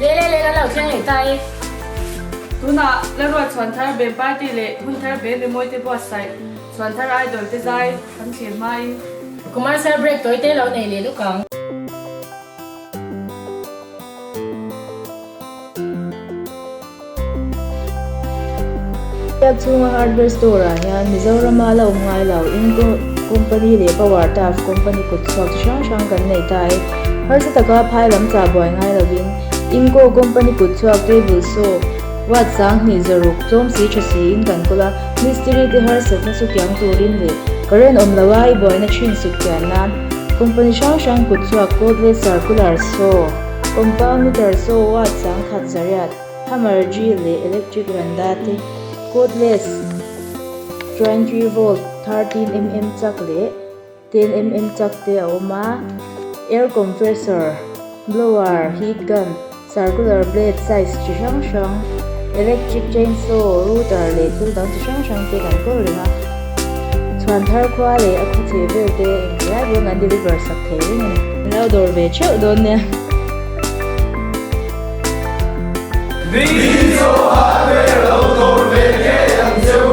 Le le le kan lo thleng leh ta e. Tunah Lalruat Chhuanthar Band Party leh Hunthar Band Rimawi te buatsaih Chhuanthar Idol te zai kan thlir hmain. Commercial break tawi te lo nei leh luk ang. Biak chhunga hardware store ah hian Mizorama la awm ngai lo Inco company leh Power Turf company kut chhuak chi hrang hrang kan nei ta e. Harsa taka phai lam chah buai ngai lovin Inco company kut chhuak table saw watt 2000 zaruk tlawm si tha siin kan kawl a, mistiri te harsatna chu kiang turin leh current awm loa i buaina thin sut kian nan company hrang hrang kut chhuak cordless circular saw, compound meter saw watt 10,000 zariat, hammer drill leh electric randa te, cordless 23 volt 13mm chak leh 10mm chak te a awm a, air compressor, blower, heat gun, circular blade size chi hrang hrang, electric chainsaw, router leh thil dang chi hrang hrang te kan kawl reng a, chhuan thar khua leh a khaw chhe vel te engti lai pawn kan deliver sak thei reng a ni. Min lo dawr ve theuh dawn nia. Video hardware lo dawr ve ngei ang cheu.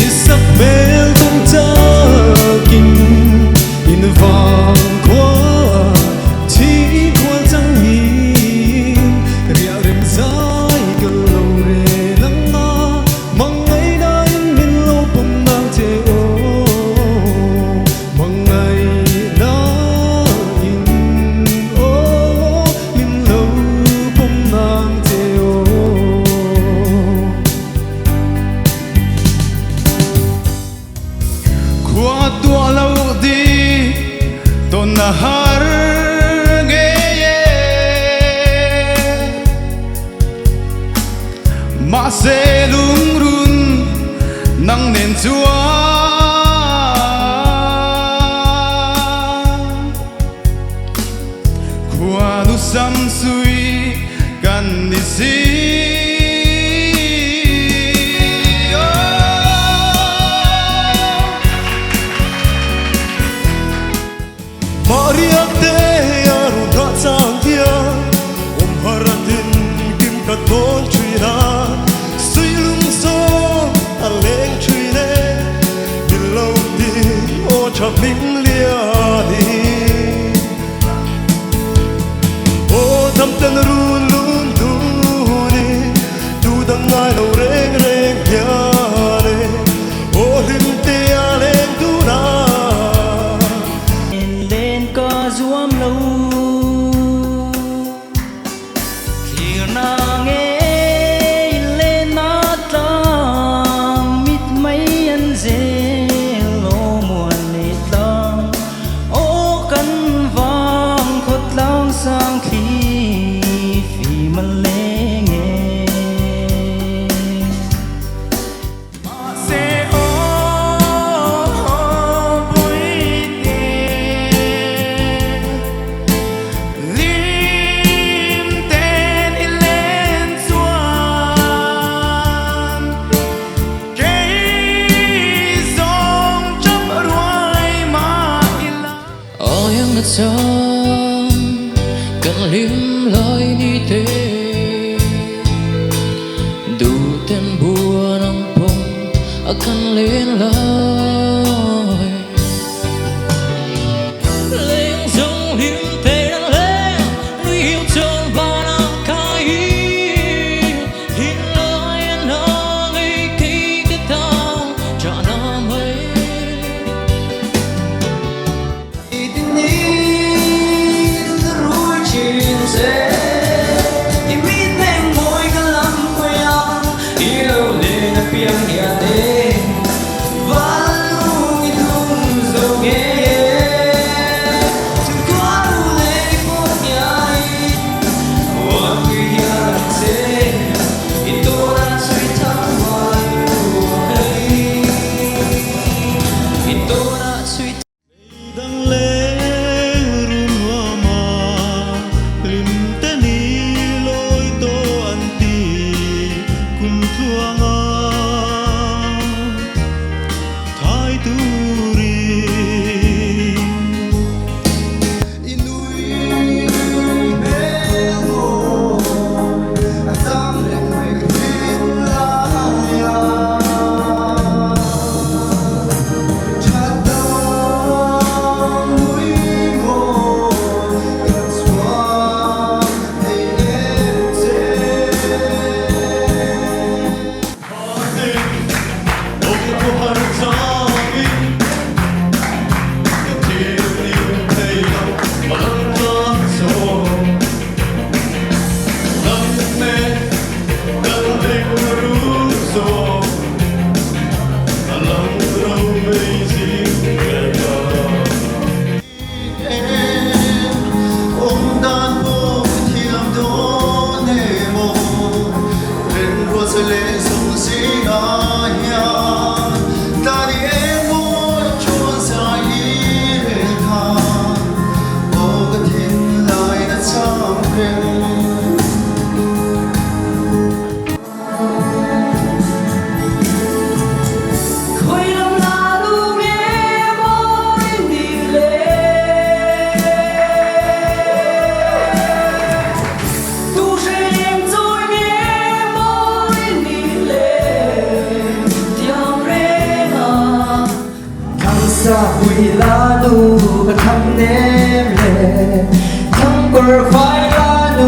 Isabel tum chakin in vang khua chi khual chang hin ria rem zai ka lo re lang a mang ngai na in min lo pum nang che o mang ngai na in o min lo pum nang che o. Khua tuah lo di ton na har ngei e Mahse lungrun nang nen chuan Khua nu sam sui kan ni si. Mah riak te a run rah cang tiah umhar a tin kim ka tawn ṭhin a suilung sawm a leng ṭhin e min lo ti aw ṭha hming lian hi. Aw damten run lun dun i tu dang ngai lo reng reng hian e aw hlim te a leng dun a. Len ka zuam lo thlir na ngei len na tlang mit mei an zel aw muan leh tlang aw kan vang khaw tlang sang thli fim a leng e. Mahse aw puite lim ten i len chuan kei zawng chap ruai mah ila. Aw yang na cham kan lim lai ni te Du ten bua nang pawng a kan len lai Leng dòng lim te đang lên nuôi yêu tròn và na kai Thiên lai na ngei khi cái ta trả na mây. Sapui la nu ka thang nem le Thangkawr khoai la nu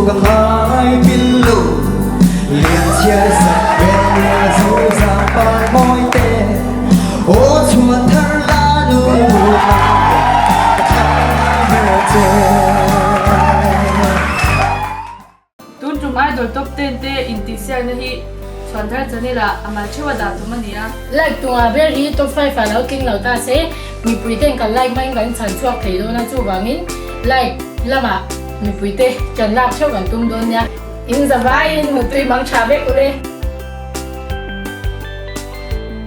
ka ngai pil lo Lian chhiar sak vel nia zo zang par mawi te Aw chhuan thar la nu nang ka thang ber che. Tun tum Idol Top Ten te intihsiakna hi Chhuanthar Channel ah a mal theuh a dah tum a ni a. Like tunga ber hi Top 5 ah lo tling lo ta se, mipui ten kan like hmain kan chhan chhuak thei dawn a, chuvangin like lamah mipui te ṭan lak theuh kan tum dawn nia. In zavaiin muttui mang tha vek ule.